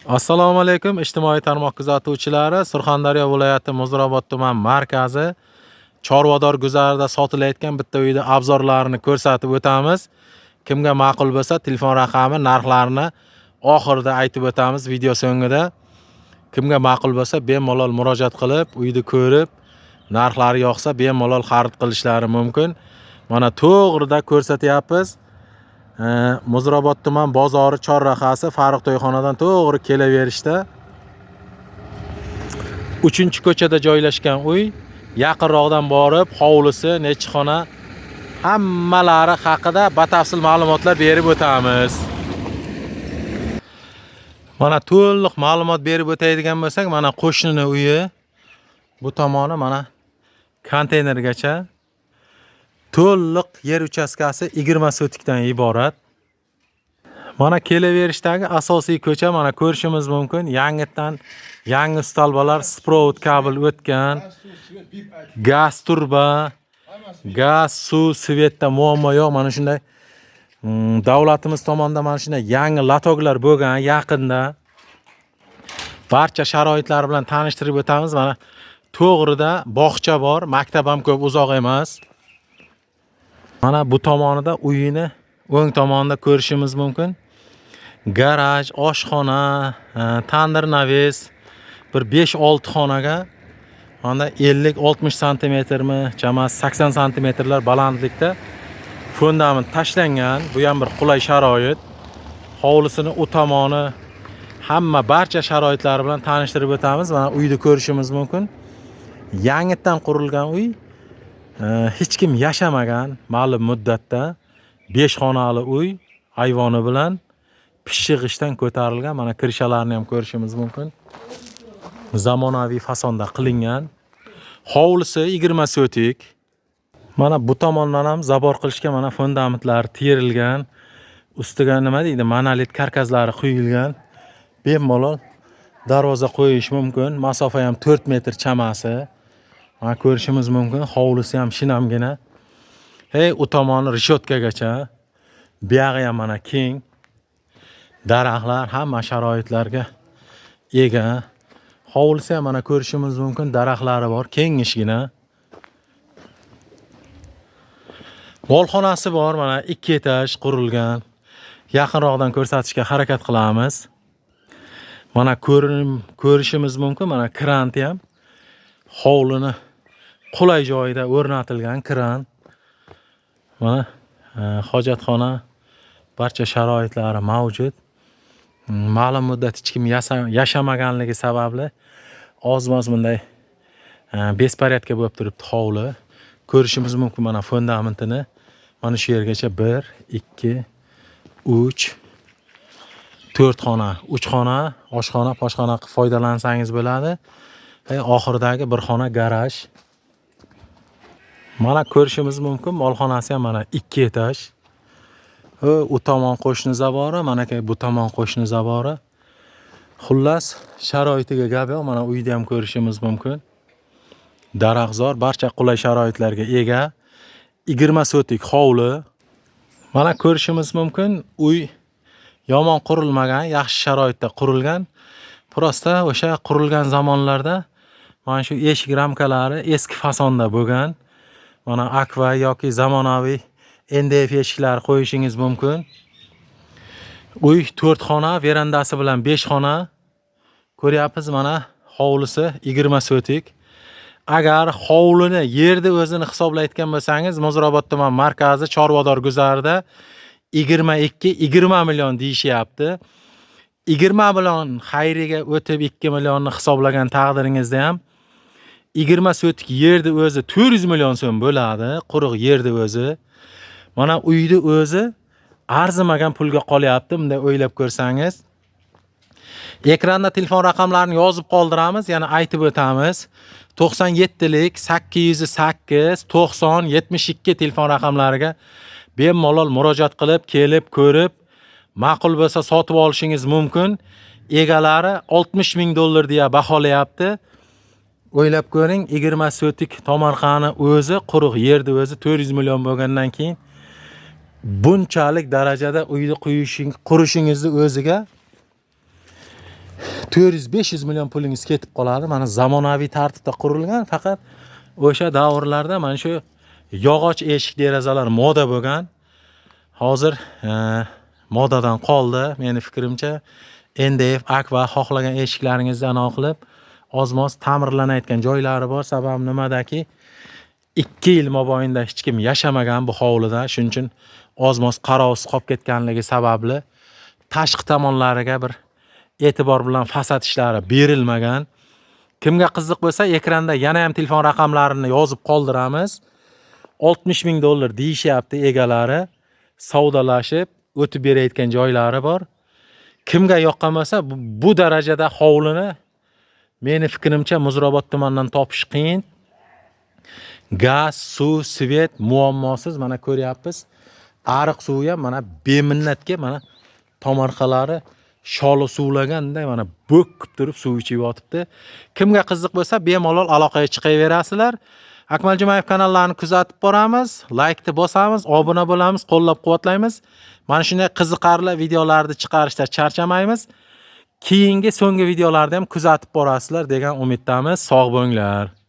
Assalomu alaykum, ijtimoiy tarmoq kuzatuvchilari. Surxondaryo viloyati Muzrabot tuman markazi Chorvador guzarida sotilayotgan bitta uyni abzorlarini ko'rsatib o'tamiz. Kimga ma'qul bo'lsa, telefon raqami, narxlarini oxirida aytib o'tamiz video so'ngida. Kimga ma'qul bo'lsa, bemalol murojaat qilib, uyni ko'rib, narxlari yoqsa, bemalol xarid qilishlari mumkin. Mana to'g'rida ko'rsatyapmiz. Muzrabot tuman bozori chorrahasi Farruh to'yxonadan to'g'ri kelaverishda 3-ko'chada joylashgan uy. Yaqinroqdan borib, hovlisi, necha xona, hammalari haqida batafsil ma'lumotlar berib o'tamiz. Mana to'liq ma'lumot berib o'taydigan bo'lsak, mana qo'shnini uyi, bu tomoni mana konteynergacha. To'liq yer uchastkasi 20 sotikdan iborat. Mana kelaverishdagi asosiy ko'cha, mana ko'rishimiz mumkin. Yangitdan yangi stolbalar, sprovod kabel o'tgan, gaz turba, gaz, suv, svetda muammo yo'q. Mana shunday davlatimiz tomonidan mana shunday yangi latoklar bo'lgan yaqinda. Barcha sharoitlar bilan tanishtirib o'tamiz. Mana to'g'rida bog'cha bor, maktab ham ko'p uzoq emas. Mana bu tomonida uyini o'ng tomonida ko'rishimiz mumkin. Garaj, oshxona, tandir naves, bir 5-6 xonaga mana 50-60 santimetrmi, chamasi 80 santimetrlar balandlikda fundament tashlangan. Bu ham bir qulay sharoit. Hovlisini u tomoni hamma barcha sharoitlari bilan tanishtirib o'tamiz. Mana uyni ko'rishimiz mumkin. Yangitdan qurilgan uy. Hech kim yashamagan ma'lum muddatda. 5 xonali uy ayvoni bilan pishiq g'ishtdan ko'tarilgan. Mana kirishalarni ham ko'rishimiz mumkin. Zamonaviy fasonda qilingan. Hovlisi 20 sotik. Mana bu tomondan ham zabor qilishga mana fundamentlar terilgan. Ustiga nima deydi, monolit karkazlari quyilgan. Bemalol darvoza qo'yish mumkin. Masofa ham 4 metr chamasi. Mana ko'rishimiz mumkin, hovlisi ham shinamgina. Hey, u tomoni reshotkagacha. Buyog'i ham mana keng. Daraxtlar hamma sharoitlarga ega. Hovlisi ham mana ko'rishimiz mumkin, daraxtlari bor, kengishgina. Molxonasi bor, mana 2 etaj qurilgan. Yaqinroqdan ko'rsatishga harakat qilamiz. Mana ko'rishimiz mumkin, mana kranti ham hovlini qulay joyida o'rnatilgan kran. Mana hojatxona, barcha sharoitlari mavjud. Ma'lum muddat hech kim yashamaganligi sababli oz-moz bunday bespariadka bo'lib turibdi hovli. Ko'rishimiz mumkin mana fundamentini. Mana shu yergacha 1, 2, 3, 4 xona, 3 xona, oshxona, poshxona qilib foydalansangiz bo'ladi. Oxiridagi bir xona garaj. Mana ko'rishimiz mumkin, molxonasi ham mana 2 etaj. U tomon qo'shni zabori, mana bu tomon qo'shni zabori. Xullas, sharoitiga gap yo'q. Mana uyda ham ko'rishimiz mumkin. Daraxtzor, barcha qulay sharoitlarga ega. 20 sotik hovli. Mana ko'rishimiz mumkin, uy yomon qurilmagan, yaxshi sharoitda qurilgan. Prosta o'sha qurilgan zamonlarda mana shu eshik ramkalari eski fasonda bo'lgan. Mana akva yoki zamonaviy NDF eshiklari qo'yishingiz mumkin. Uy 4 xona, verandasi bilan 5 xona. Ko'ryapmiz, mana hovlisi 20 sotik. Agar hovlini yerni o'zini hisoblayotgan bo'lsangiz, Muzrabot tuman markazi Chorvador guzarida 22-20 million deyishyapti. 20 million xayriga o'tib 2 millionni hisoblagan taqdiringizda ham 20 sotik yerni o'zi 400 million so'm bo'ladi, quruq yerni o'zi. Mana uyni o'zi arzimagan pulga qolyapti, bunday o'ylab ko'rsangiz. Ekranda telefon raqamlarini yozib qoldiramiz, yana aytib o'tamiz. 97lik 808 90 72 telefon raqamlariga bemalol murojaat qilib, kelib ko'rib, ma'qul bo'lsa sotib olishingiz mumkin. Egalari 60 ming dollar deya baholayapti. O'ylab ko'ring, 20 sotik tomorqani o'zi, quruq yerni o'zi 400 million bo'lgandan keyin bunchalik darajada uyni qurishingizni o'ziga 400-500 million pulingiz ketib qoladi. Mana zamonaviy tartibda qurilgan, faqat o'sha davrlarda mana shu yog'och eshik derazalar moda bo'lgan. Hozir modadan qoldi, meni fikrimcha. MDF, Akva xohlagan eshiklaringizni anavi qilib, ozmoz ta'mirlanayotgan joylari bor. Sababi nimadaki, 2 yil mobaynida hech kim yashamagan bu hovlida. Shuning uchun ozmoz qarovsiz qolib ketganligi sababli tashqi tomonlariga bir e'tibor bilan fasad ishlari berilmagan. Kimga qiziq bo'lsa, ekranda yana ham telefon raqamlarini yozib qoldiramiz. 60 ming dollar deyishyapti egalari. Savdolashib o'tib berayotgan joylari bor. Kimga yoqqan bo'lsa, bu darajada hovlini meni fikrimcha Muzrabot tumanidan topish qiyin. Gaz, suv, svet muammosiz mana ko'ryapmiz. Ariq suvi ham mana beminnatga mana tomorqalari sholi suvlaganday mana bo'kib turib suv ichib yotibdi. Kimga qiziq bo'lsa, bemalol aloqaga chiqaverasizlar. Akmal Jumayev kanallarini kuzatib boramiz, laykni bosamiz, obuna bo'lamiz, qo'llab-quvvatlaymiz. Mana shunday qiziqarli videolarni chiqarishda charchamaymiz. Keyingi so'nggi videolarda ham kuzatib borasizlar degan umiddamiz. Sog' bo'linglar.